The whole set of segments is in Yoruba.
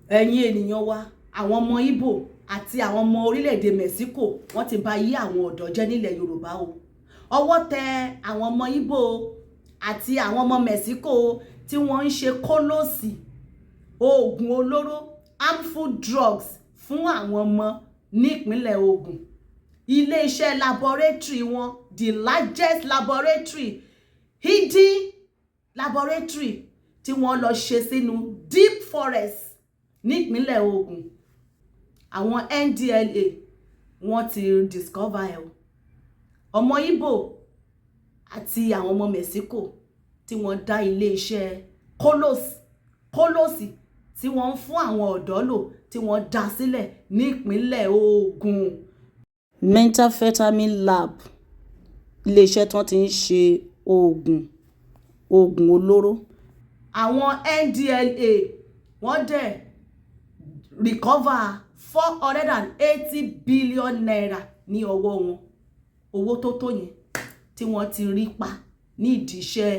Ẹ̀yin ènìyàn wa, àwọn ọmọ Ìgbò àti àwọn ọmọ orílẹ̀-èdè Mexico, wọ́n ti bà ayé àwọn ọ̀dọ́ jẹ́ nílẹ̀ Yorùbá o. Ọwọ́ tẹ àwọn ọmọ Ìgbò àti àwọn ọmọ Mexico tí wọ́n ń ṣe kólòsì, oògùn olóró, harmful drugs fún àwọn ọmọ nípínlẹ̀ Ògùn. Iléeṣẹ́ laboratory wọn, the largest laboratory, hidden laboratory tí wọ́n lọ ṣe sínú deep forest nípínlẹ̀ Ògùn, àwọn NDLEA wọ́n ti discover ẹ̀ o. Ọmọ Ìgbò àti àwọn ọmọ Mexico tí wọ́n dá iléeṣẹ́ kólòsì tí wọ́n ń fún àwọn ọ̀dọ́ lò, tí wọ́n dá sílẹ̀ nípínlẹ̀ Ògùn, methamphetamine lab, iléeṣẹ́ tí wọ́n ti ń ṣe oògùn olóró, àwọn NDLEA wọ́n dẹ̀ recover ₦480 billion ní ọwọ́ wọn. Owó tó tó yẹn tí wọ́n ti rí pa ní ìdí iṣẹ́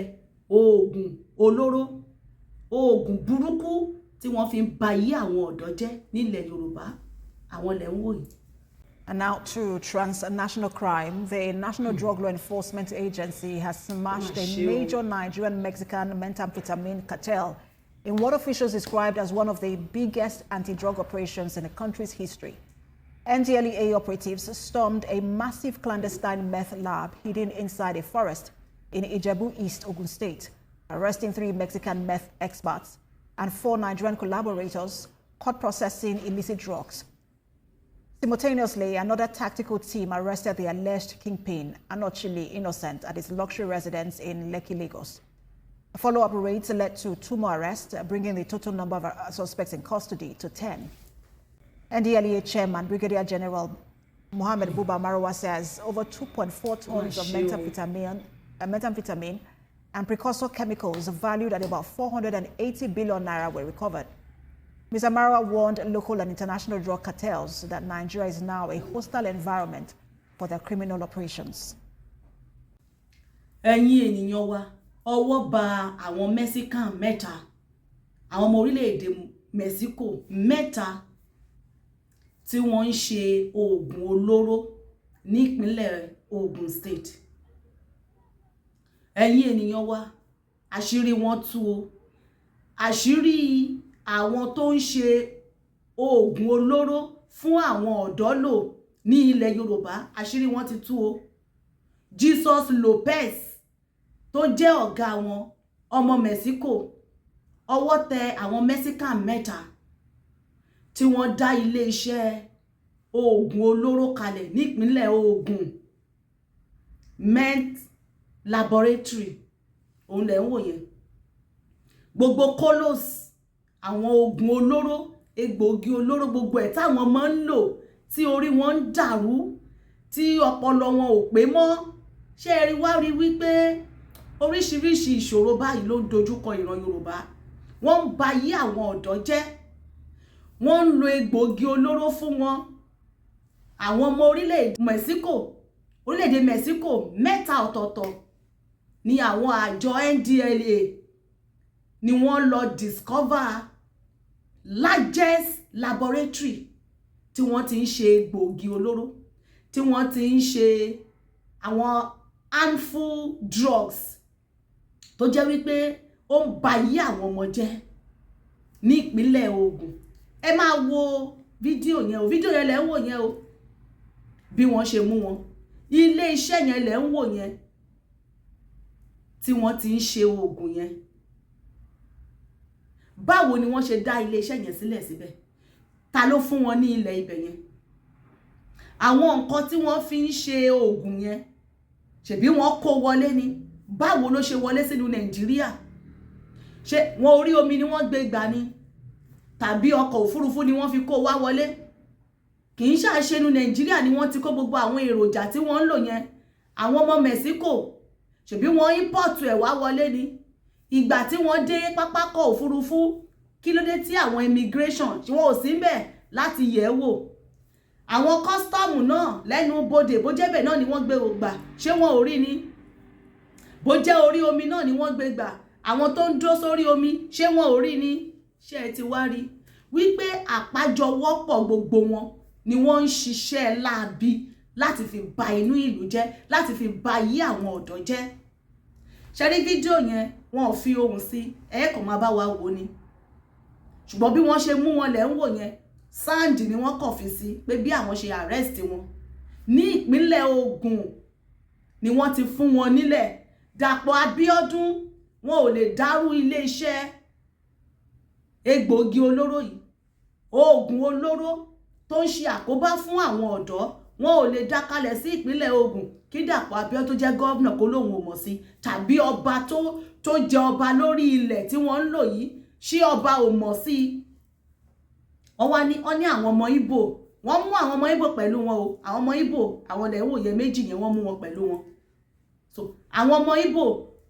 oògùn olóró, oògùn burúkú tí wọ́n fi ń ba ayé àwọn ọ̀dọ́ jẹ́ nílẹ̀ Yorùbá, àwọn lẹ̀ ń wò yìí. And now to transnational crime. The National Drug Law Enforcement Agency has smashed a major Nigerian-Mexican methamphetamine cartel in what officials described as one of the biggest anti-drug operations in the country's history. NDLEA operatives stormed a massive clandestine meth lab hidden inside a forest in Ijebu East, Ogun State, arresting three Mexican meth experts and four Nigerian collaborators caught processing illicit drugs. Simultaneously, another tactical team arrested the alleged kingpin, Anochili Innocent, at his luxury residence in Lekki, Lagos. Follow-up raids led to two more arrests, bringing the total number of suspects in custody to 10. NDLEA Chairman Brigadier General Mohammed Buba Marwa says over 2.4 tons of methamphetamine and precursor chemicals valued at about 480 billion naira were recovered. Mr. Marwa warned local and international drug cartels that Nigeria is now a hostile environment for their criminal operations. Ẹ̀yin ènìyàn wa, ọwọ́ ba àwọn Mexican mẹ́ta, àwọn ọmọ orílẹ̀-èdè Mexico mẹ́ta tí wọ́n ń ṣe oògùn olóró nípínlẹ̀ Ogun State. Ẹ̀yin ènìyàn wa, àṣírí wọn tú o. Àṣírí àwọn tó ń ṣe oògùn olóró fún àwọn ọ̀dọ́ lò ní ilẹ̀ Yorùbá, àṣírí wọn ti tú o. Jesus Lopez tó jẹ́ ọ̀gá wọn, ọmọ Mexico, ọwọ́ tẹ àwọn Mexican mẹ́ta tí wọ́n dá iléeṣẹ́ oògùn olóró kalẹ̀ nípínlẹ̀ Ògùn. Meth laboratory òun lẹ̀ ń wò yẹn. Gbogbo colos, àwọn oògùn olóró, egbòogi olóró, gbogbo ẹ̀ táwọn máa ń lò tí orí wọn ń dàrú, tí ọpọlọ wọn ò pé mọ́. Ṣé ẹ rí wá rí wípé oríṣiríṣi ìṣòro báyìí ló ń dojúkọ ìran Yorùbá? Wọ́n ń ba ayé àwọn ọ̀dọ́ jẹ́, wọ́n ń lo egbòogi olóró fún wọn. Àwọn ọmọ orílẹ̀-èdè Mexico, orílẹ̀-èdè Mexico mẹ́ta ọ̀tọ̀ọ̀tọ̀ ni àwọn àjọ NDLEA ni wọ́n lọ discover largest laboratory tí wọ́n ti ń ṣe egbòogi olóró, tí wọ́n ti ń ṣe àwọn harmful drugs tó jẹ́ wípé ó ń ba ayé àwọn ọmọ jẹ́ ní ìpínlẹ̀ Ògùn. Ẹ máa wo fídíò yẹn o. Fídíò yẹn lẹ́ ń wò yẹn o, bí wọ́n ṣe mú wọn. Ilé iṣẹ́ yẹn lẹ́ ń wò yẹn tí wọ́n ti ń ṣe oògùn yẹn. Báwo ni wọ́n ṣe dá ilé iṣẹ́ yẹn sílẹ̀ síbẹ̀? Ta ló fún wọn ní ilẹ̀ ibẹ̀ yẹn? Àwọn nǹkan tí wọ́n fi ń ṣe oògùn yẹn, ṣèbí wọ́n kó wọlé ni? Báwo ló ṣe wọlé sínú Nàìjíríà? Ṣé wọn orí omi ni wọ́n gbé gbà ni, tàbí ọkọ̀ òfurufú ni wọ́n fi kó wá wọlé? Kì í ṣàṣẹnu Nàìjíríà ni wọ́n ti kó gbogbo àwọn èròjà tí wọ́n ń lò yẹn. Àwọn ọmọ Mexico, ṣèbí wọ́n import ẹ̀ wá wọlé ni? Ìgbà tí wọ́n dé pápákọ̀ òfurufú, kí ló dé tí àwọn immigration tí wọ́n ò sí ńbẹ̀ láti yẹ̀ ẹ́ wò? Àwọn custom náà lẹ́nu bodè, bó jẹ́ bẹ̀ náà ni wọ́n gbé gbà, ṣé wọ́n ò rí ni? Bó jẹ́ orí omi náà ni wọ́n gbé gbà, àwọn tó ń dúró sórí omi, ṣé wọ́n ò rí ni? Ṣé ẹ ti wá rí Wípé àpájọwọ́pọ̀ gbogbo wọn ni wọ́n ń ṣiṣẹ́ láabi láti fi ba inú ìlú jẹ́, láti fi ba ayé àwọn ọ̀dọ́ jẹ́. Ṣe rí fídíò yẹn, wọn ò fi ohùn sí, ẹ kàn máa bá wa wò ni. Ṣùgbọ́n bí wọ́n ṣe mú wọn lẹ̀ ń wò yẹn. Sound ni wọ́n kàn fi sí pé bí àwọn ṣe arrest wọn ní ìpínlẹ̀ Ògùn ni wọ́n ti fún wọn nílẹ̀. Dàpọ̀ Abíọ́dún, wọn ò lè dárú iléeṣẹ́ egbòogi olóró yìí, oògùn olóró tó ń ṣe àkóbá fún àwọn ọ̀dọ́, wọn ò lè dá kalẹ̀ sí ìpínlẹ̀ Ògùn kí Dàpọ̀ Abíọ́dún tó jẹ́ governor kó lóun ò mọ̀ sí, tàbí ọba tó jẹ ọba lórí ilẹ̀ tí wọ́n ń lò yìí, ṣé ọba ò mọ̀ sí i? Wọ́n wá ní wọ́n ní àwọn ọmọ Ìgbò, wọ́n mú àwọn ọmọ Ìgbò pẹ̀lú wọn o. Àwọn ọmọ Ìgbò, àwọn ilẹ̀ ìwòye méjì yẹn, wọ́n mú wọn pẹ̀lú wọn. So àwọn ọmọ Ìgbò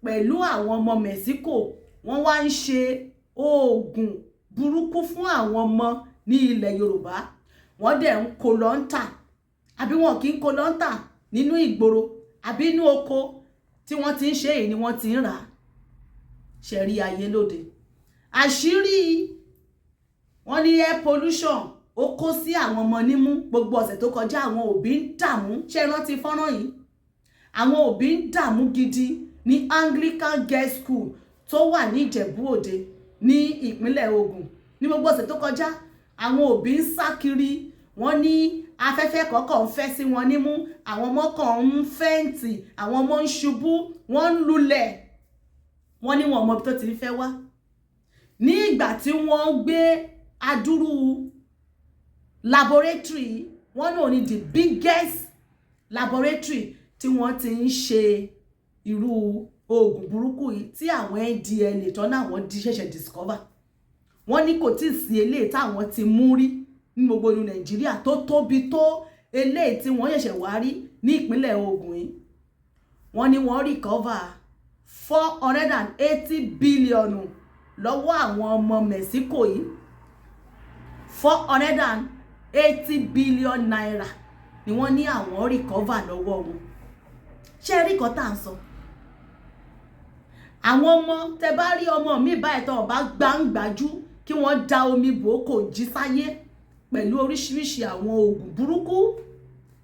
pẹ̀lú àwọn ọmọ Mexico, wọ́n wá ń ṣe oògùn burúkú fún àwọn ọmọ ní ilẹ̀ Yorùbá. Wọ́n dẹ̀ ń kó lọ ń tà, àbí wọn kì í kó lọ ń tà nínú ìgboro àbí inú oko tí wọ́n ti ń ṣe èyí ni wọ́n ti ń rà á. Ṣe rí ayé lóde? Àṣírí wọ́n ní air pollution ó kó sí àwọn ọmọ nímú. Gbogbo ọ̀sẹ̀ tó kọjá, àwọn òbí ń dààmú. Ṣé ẹ rántí fọ́nrán yìí? Àwọn òbí ń dààmú gidi ní Anglican Girls School tó wà ní Ìjẹ̀bú Òde ní ìpínlẹ̀ Ògùn. Ní gbogbo ọ̀sẹ̀ tó kọjá, àwọn òbí ń sá kiri. Wọ́n ní afẹ́fẹ́ kọ̀ọ̀kan ń fẹ́ sí wọn nímú, àwọn ọmọ kan ń faint, àwọn ọmọ ń ṣubú, wọ́n ń lulẹ̀. Wọ́n ní wọn ò mọ ibi tó ti ń fẹ́ wá. Ní ìgbà tí wọ́n gbé adúrú laboratory, wọ́n náà ní the biggest laboratory tí wọ́n ti ń ṣe irú oògùn burúkú yìí tí àwọn NDLEA tán náà wọ́n di ṣẹ̀ṣẹ̀ discover, wọ́n ní kò tí ì sí eléyìí táwọn ti mú rí ní gbogbo ìlú Nàìjíríà tó tóbi tó eléyìí tí wọ́n ṣẹ̀ṣẹ̀ wá rí ní ìpínlẹ̀ Ògùn yìí. Wọ́n ní wọ́n recover 480 billion lọ́wọ́ àwọn ọmọ Mexico yìí. ₦480 billion ni wọ́n ní àwọn recover lọ́wọ́ wọn. Ṣé ẹ rí kan tá à ń sọ? Àwọn ọmọ, tẹ bá rí ọmọ mi báyìí, tán ọba gbàǹgbàjú kí wọ́n da omi bò ó, kò jí sáyé pẹ̀lú oríṣiríṣi àwọn oògùn burúkú.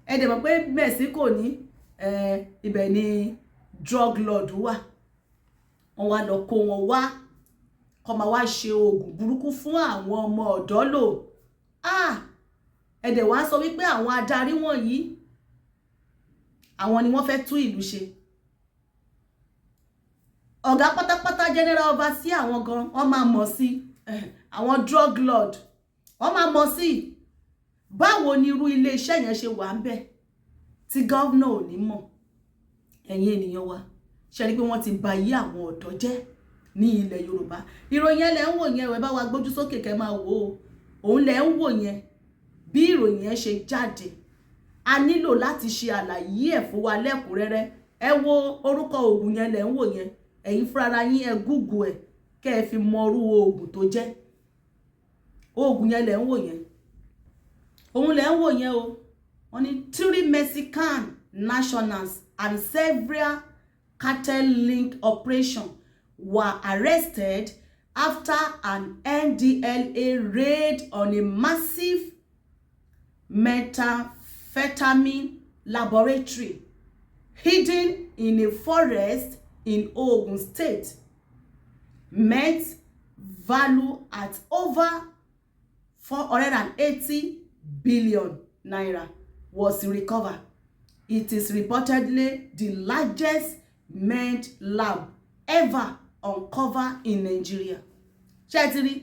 Ẹ dẹ̀ mọ̀ pé Mexico ní ibẹ̀ ni drug lord wà. Wọ́n wá lọ kó wọn wá kó máa wá ṣe oògùn burúkú fún àwọn ọmọ ọ̀dọ́ lò. Ẹ dẹ̀ wá sọ wípé àwọn adarí wọ̀nyí, àwọn ni wọ́n fẹ́ tún ìlú ṣe. Ọ̀gá pátápátá, general overseer, àwọn gan wọ́n máa mọ̀ sí àwọn drug lord, wọ́n máa mọ̀ sí. Báwo ni irú iléeṣẹ́ yẹn ṣe wà ń bẹ̀ tí governor ò ní mọ̀? Ẹ̀yin ènìyàn wa, ṣe rí pé wọ́n ti ba ayé àwọn ọ̀dọ́ jẹ́ ní ilẹ̀ Yorùbá? Ìròyìn ẹ̀ lẹ̀ ń wò yẹn. Ẹ bá wa gbójú sókè kẹ́ máa wò ó. Òun lẹ̀ ń wò yẹn. Bí ìròyìn yẹn ṣe jáde, a nílò láti ṣe àlàyé ẹ̀ fún wa lẹ́kùnrẹ́rẹ́. Ẹ wo orúkọ oògùn yẹn lẹ̀ ń wò yẹn. Ẹ̀yin fúnra yín, ẹ Google ẹ̀ kẹ́ ẹ fi mọ irú oògùn tó jẹ́. Oògùn yẹn lẹ̀ ń wò yẹn, òun lẹ̀ ń wò yẹn o. Wọ́n ní three Mexican nationals and several cartel-linked operation were arrested after an NDLEA raid on a massive methamphetamine laboratory hidden in a forest in Ogun State. Meth value at over 480 billion naira was recovered. It is reportedly the largest meth lab ever uncovered in Nigeria. Ṣé ẹ ti rí?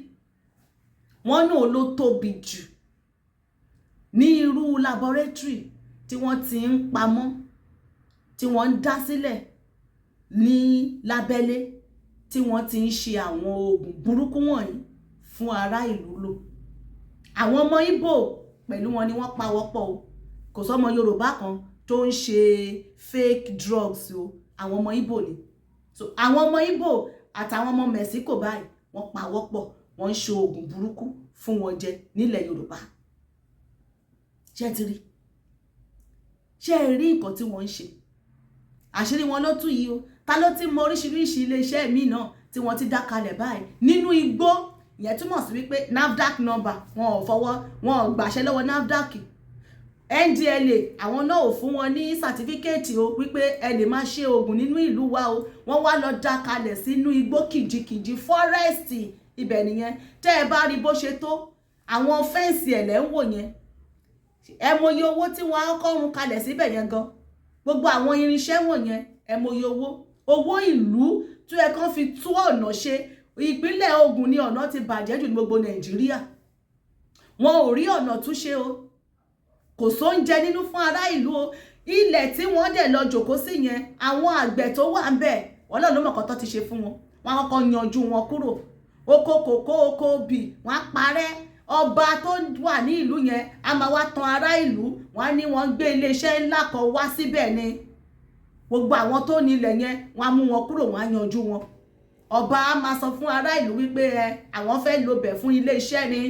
Wọ́n náà ló tóbi jù ní irú laboratory tí wọ́n ti ń pamọ́, tí wọ́n ń dá sílẹ̀ ní lábẹ́lé, tí wọ́n ti ń ṣe àwọn oògùn burúkú wọ̀nyí fún ará ìlú lò. Àwọn ọmọ Ìgbò pẹ̀lú wọn ni wọ́n pawọ́pọ̀ o. Kò sọ́mọ Yorùbá kan tó ń ṣe fake drugs o. Àwọn ọmọ Ìgbò ni. So àwọn ọmọ Ìgbò àtàwọn ọmọ Mexico báyìí, wọ́n pawọ́pọ̀, wọ́n ń ṣe oògùn burúkú fún wọn jẹ nílẹ̀ Yorùbá. Ṣé ẹ ti rí? Ṣé ẹ rí nǹkan tí wọ́n ń ṣe? Àṣírí wọn ló tú yìí o. Ta ló ti mọ oríṣiríṣi iléeṣẹ́ míì náà tí wọ́n ti dá kalẹ̀ báyìí nínú igbó? Ìyẹn túmọ̀ sí wípé NAFDAC number, wọn ò fọwọ́, wọn ò gbàṣẹ lọ́wọ́ NAFDAC. NDLEA, àwọn náà ò fún wọn ní certificate o wípé ẹ lè máa ṣe oògùn nínú ìlú wa o. Wọ́n wá lọ dá kalẹ̀ sínú igbó kìjikìji, forest ibẹ̀ nìyẹn. Tẹ́ ẹ bá rí bó ṣe tó, àwọn fence ẹ̀ lẹ́ ń wò yẹn. Ẹ mọye owó tí wọ́n á kọ́ run kalẹ̀ síbẹ̀ yẹn gan? Gbogbo àwọn irinṣẹ́ wọ̀nyẹn, ẹ mọye owó ìlú tó yẹ kán fi tú ọ̀nà ṣe? Ìpínlẹ̀ Ògùn ni ọ̀nà ti bàjẹ́ jù ní gbogbo Nàìjíríà. Wọn ò rí ọ̀nà túnṣe o. Kò sóúnjẹ nínú fún ará ìlú o. Ilẹ̀ tí wọ́n dẹ̀ lọ jòkó sí yẹn, àwọn àgbẹ̀ tó wà ń bẹ̀, Ọlọ́run ló mọ̀ kọ́ tó ti ṣe fún wọn. Wọ́n á kọ́kọ́ yanjú wọn kúrò. Oko kòkó, oko obì, wọ́n á parẹ́. Ọba tó wà ní ìlú yẹn a máa wá tan ará ìlú. Wọ́n á ní wọ́n gbé iléeṣẹ́ ńlá kan wá síbẹ̀ ni. Gbogbo àwọn tó ní ilẹ̀ yẹn, wọ́n á mú wọn kúrò, wọ́n á yanjú wọn. Ọba á máa sọ fún ará ìlú wípé ẹ àwọn fẹ́ lo bẹ̀ fún iléeṣẹ́ ni,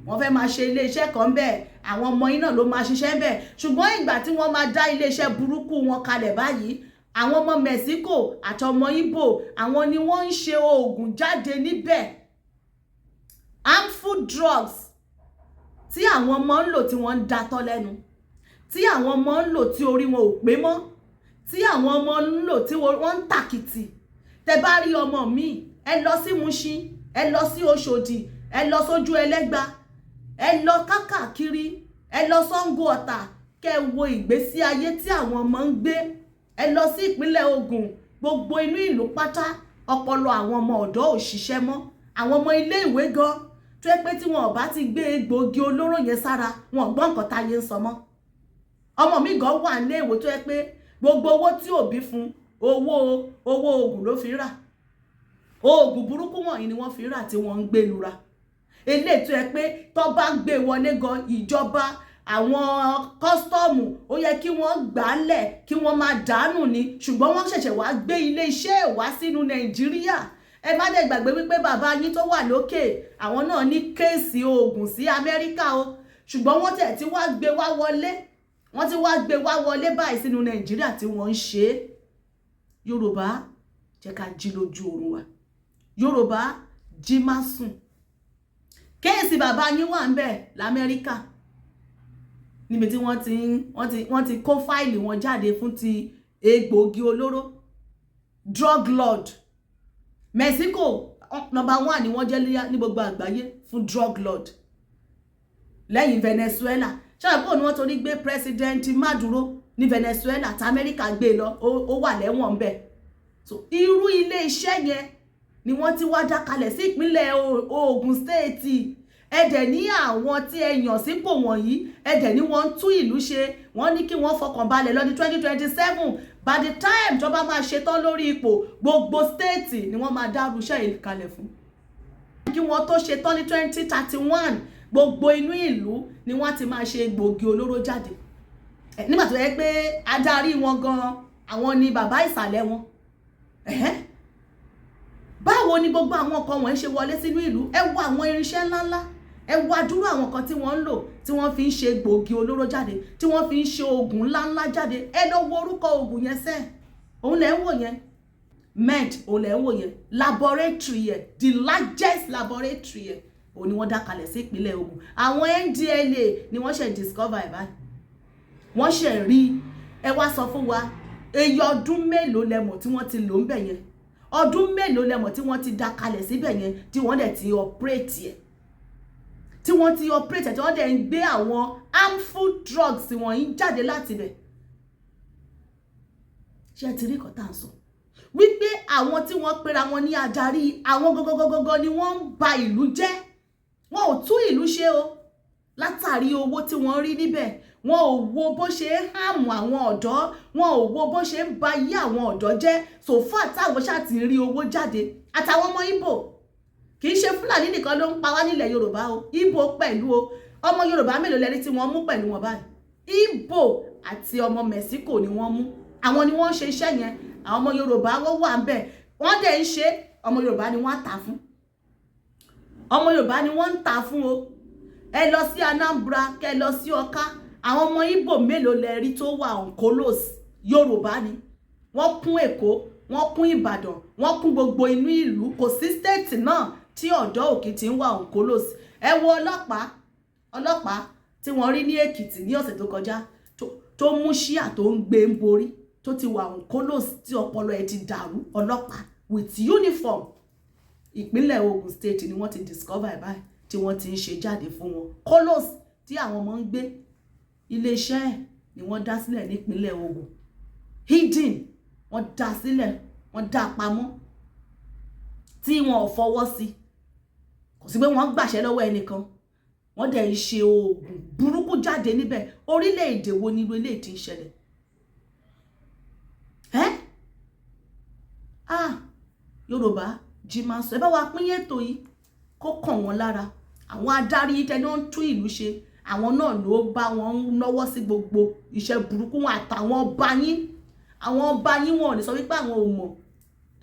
wọ́n fẹ́ máa ṣe iléeṣẹ́ kan bẹ́ẹ̀, àwọn ọmọ yín náà ló máa ṣiṣẹ́ bẹ́ẹ̀. Ṣùgbọ́n ìgbà tí wọ́n máa dá iléeṣẹ́ burúkú wọn kalẹ̀ báyìí, àwọn ọmọ Mexico àti ọmọ Igbo, àwọn ni wọ́n ń ṣe oògùn jáde níbẹ̀, harmful drugs tí àwọn ọmọ ń lò, tí wọ́n ń datọ́ lẹ́nu, tí àwọn ọmọ ń lò tí orí wọn ò pé mọ́, tí àwọn ọmọ ń lò tí wọ́n ń tàkìtì. Tẹ bá rí ọmọ mi, ẹ lọ sí Mushin, ẹ lọ sí Òṣòdì, ẹ lọ sójú Ẹlẹ́gba, ẹ lọ kákàkiri, ẹ lọ Ṣàngó Ọ̀tà, kẹ́ ẹ wo ìgbésí ayé tí àwọn ọmọ ń gbé. Ẹ lọ sí ìpínlẹ̀ Ògùn, gbogbo inú ìlú pátá, ọpọlọ àwọn ọmọ ọ̀dọ́ ò ṣiṣẹ́ mọ́. Àwọn ọmọ ilé ìwé gan tó yẹ pé tí wọn ò bá ti gbé egbòogi olóró yẹn sára, wọn ò gbọ́ nǹkan táyé ń sọ mọ́. Ọmọ mi gan wà nílé ìwé tó yẹ pé gbogbo owó tí òbí fún, owó oògùn ló fi rà. Oògùn burúkú wọ̀nyí ni wọ́n fi rà tí wọ́n ń gbé lura. Eléyìí tó yẹ pé tó bá gbé wọlé gan, ìjọba, àwọn custom, ó yẹ kí wọ́n gbà á lẹ̀, kí wọ́n máa dànù ni. Ṣùgbọ́n wọ́n ṣẹ̀ṣẹ̀ wá gbé ilé iṣẹ́ wá sínú Nàìjíríà. Ẹ má dẹ̀ gbàgbé wípé bàbá yín tó wà lókè, àwọn náà ní case oògùn sí Amẹ́ríkà o. Ṣùgbọ́n wọ́n tẹ̀ tí wá gbé wá wọlé, wọ́n ti wá gbé wá wọlé báyìí sínú Nàìjíríà tí wọ́n ń ṣe é. Yorùbá, jẹ́ ká jí lójú oorun wa. Yorùbá, jí má sùn. Case bàbá yín wà ń bẹ̀ lamẹ́ríkà, níbi tí wọ́n ti kó file wọn jáde fún ti egbòogi olóró, drug lord. Mexico, number one ni wọ́n jẹ́ ní gbogbo àgbáyé fún drug lord lẹ́yìn Venezuela. Ṣáà ni wọ́n torí gbé President Maduro ní Venezuela tí Amẹ́ríkà gbé lọ, ó wà lẹ́wọ̀n ńbẹ̀. So irú ilé iṣẹ́ yẹn ni wọ́n ti wá dá kalẹ̀ sí ìpínlẹ̀ Ògùn State. Ẹ dẹ̀ ní àwọn tí ẹ yàn sípò wọ̀nyí, ẹ dẹ̀ ní wọ́n ń tún ìlú ṣe. Wọ́n ní kí wọ́n fọkàn balẹ̀ lọ ní 2027. By the time tó bá máa ṣetán lórí ipò, gbogbo state ni wọ́n máa dárú iṣẹ́ yìí kalẹ̀ fún. Kí wọ́n tó ṣetán ní 2031, gbogbo inú ìlú ni wọ́n ti máa ṣe egbòogi olóró jáde, nígbà tó yẹ pé adarí wọn gan, àwọn ni bàbá ìsàlẹ̀ wọn. Báwo ni gbogbo àwọn nǹkan wọ̀nyí ṣe wọlé sínú ìlú? Ẹ wo àwọn irinṣẹ́ ńláńlá, ẹ wo àdúrà àwọn nǹkan tí wọ́n ń lò, tí wọ́n fi ń ṣe gbòógì olóró jáde, tí wọ́n fi ń ṣe oògùn ńláńlá jáde. Ẹ lọ wo orúkọ oògùn yẹn sẹ́ẹ̀, òun lẹ̀ ń wò yẹn, med, òun lẹ̀ ń wò yẹn. Laboratory yẹn, the largest laboratory yẹn, òun ni wọ́n dá kalẹ̀ sí ìpínlẹ̀ Ògùn. Àwọn NDLEA ni wọ́n ṣe discover ẹ̀ báyìí, wọ́n ṣe rí. Ẹ wá sọ fún wa, èyí ọdún mélòó lẹ mọ̀ tí wọ́n ti lò ń bẹ̀ yẹn? Ọdún mélòó lẹ mọ̀ tí wọ́n ti dá kalẹ̀ síbẹ̀ yẹn, tí wọ́n dẹ̀ ti operate ẹ̀, tí wọ́n ti operate ẹ̀, tí wọ́n dẹ̀ ń gbé àwọn harmful drugs wọ̀nyí jáde láti ibẹ̀? Ṣé ẹ ti rí nǹkan tá à ń sọ wípé àwọn tí wọ́n pera wọn ní adarí, àwọn gọgọgọgọ ni wọ́n ń ba ìlú jẹ́? Wọn ò tún ìlú ṣe o. Látàrí owó tí wọ́n rí níbẹ̀, wọn ò wo bó ṣe ń harm àwọn ọ̀dọ́, wọn ò wo bó ṣe ń ba ayé àwọn ọ̀dọ́ jẹ́. So far táwọn ṣáà ti rí owó jáde, àtàwọn ọmọ Ìgbò. Kì í ṣe Fúlàní nìkan ló ń pa wá nílẹ̀ Yorùbá o, Ìgbò pẹ̀lú o. Ọmọ Yorùbá mélòó lẹ́rí tí wọ́n mú pẹ̀lú wọn báyìí? Ìgbò àti ọmọ Mexico ni wọ́n mú. Àwọn ni wọ́n ń ṣe iṣẹ́ yẹn. Àwọn ọmọ Yorùbá, wọ́n wà ń bẹ̀, wọ́n dẹ̀ ń ṣe. Ọmọ Yorùbá ni wọ́n á tà fún, ọmọ Yorùbá ni wọ́n ń tà fún o. Ẹ lọ sí Anambra, kẹ lọ sí Ọ̀ká, àwọn ọmọ Ìgbò mélòó lẹ rí tó wà onkolos? Yorùbá ni wọ́n kún Èkó, wọ́n kún Ìbàdàn, wọ́n kún gbogbo inú ìlú. Kò sí state náà. Tí ọ̀dọ́ òkè ti ń wà òǹkólòsì. Ẹ wo ọlọ́pàá, ọlọ́pàá tí wọ́n rí ní Èkìtì ní ọ̀sẹ̀ tó kọjá, tó mú ṣíà tó ń gbé ń borí, tó ti wà òǹkólòsì, tí ọpọlọ ẹ̀ ti dàrú. Ọlọ́pàá with uniform. Ìpínlẹ̀ Ogun State ni wọ́n ti discover ẹ̀ báyìí, tí wọ́n ti ń ṣe jáde fún wọn. Colos tí àwọn ọmọ ń gbé, iléeṣẹ́ ẹ̀ ni wọ́n dá sílẹ̀ nípínlẹ̀ Ogun. Hidden, wọ́n dá sílẹ̀, wọ́n dá pamọ́ tí wọn ò fọwọ́ sí. Kò sí pé wọ́n gbàṣẹ lọ́wọ́ ẹnìkan. Wọ́n dẹ̀ ń ṣe oògùn burúkú jáde níbẹ̀. Orílẹ̀-èdè wo ni irú eléyìí ti ń ṣẹlẹ̀ ẹ́? Ah, Yorùbá jí máa sọ. Ẹ bá wa pín ètò yìí kó kàn wọ́n lára. Àwọn adarí tẹni wọ́n ń tún ìlú ṣe, àwọn náà ló bá wọn ń náwó sí gbogbo iṣẹ́ burúkú wọn, àtàwọn ọba yín. Àwọn ọba yín, wọn ò lè sọ wípé àwọn ò mọ̀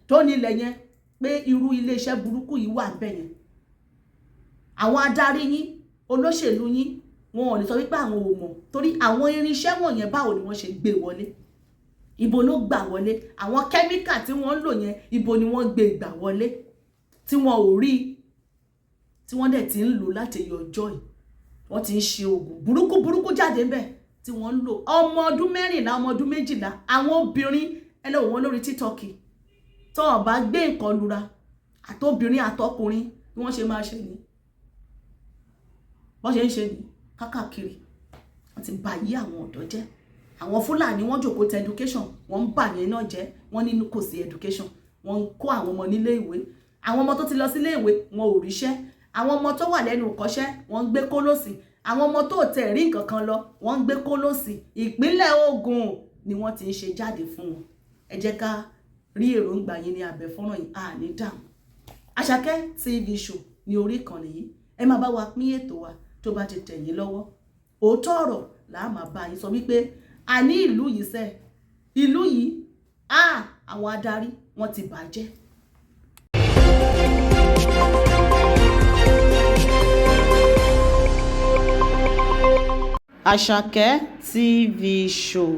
tó nílẹ̀ yẹn pé irú iléeṣẹ́ burúkú yìí wà bẹ́ẹ̀ yẹn. Àwọn adarí yín, olóṣèlú yín, wọn ò lè sọ wípé àwọn ò mọ̀, torí àwọn irinṣẹ́ wọ̀nyẹn, báwo ni wọ́n ṣe gbé wọlé? Ibo ló gbà wọlé? Àwọn kẹ́míkà tí wọ́n ń lò yẹn, ibo ni wọ́n gbé gbà wọlé tí wọn ò rí, tí wọ́n dẹ̀ ti ń lò láti ọjọ́ yìí? Wọ́n ti ń ṣe oògùn burúkú burúkú jáde ńbẹ̀ tí wọ́n ń lò. Ọmọ ọdún 14, ọmọ ọdún 12, àwọn obìnrin, ẹ lọ wò wọ́n lórí TikTok. Tó ò bá gbé nǹkan lura, àtobìnrin àtọkùnrin, bí wọ́n ṣe máa ṣe ní, bọ́n ṣe ń ṣe ní kákàkiri. Wọ́n ti bà yí àwọn ọ̀dọ́ jẹ́. Àwọn Fúlàní, wọ́n jòkó tẹ education, wọ́n ń bà yẹn náà jẹ́. Wọ́n nínú kò sí education, wọ́n ń kó àwọn ọmọ nílé ìwé. Àwọn ọmọ tó ti lọ sílé ìwé, wọn ò ríṣẹ́. Àwọn ọmọ tó wà lẹ́nu ìkọ́ṣẹ́, wọ́n ń gbé kólòsì. Àwọn ọmọ tó tẹ̀ rí nǹkan kan lọ, wọ́n ń gbé kólòsì. Ìpínlẹ̀ Ògùn ni wọ́n ti ń ṣe jáde fún wọn. Ẹ jẹ́ ká rí èròǹgbà yín ní abẹ́ fọ́nrán yìí. Àní dààmú. Àṣàkẹ́ TV Show ní orí ìkànnì yìí. Ẹ máa bá wa pín ètò wa tó bá ti tẹ̀ yín lọ́wọ́. Òótọ́ ọ̀rọ̀ là á máa bá yín sọ wípé àní ìlú yìí sẹ́, ìlú yìí, àwọn adarí wọ́n ti bàjẹ́. Àṣàkẹ́ TV Show.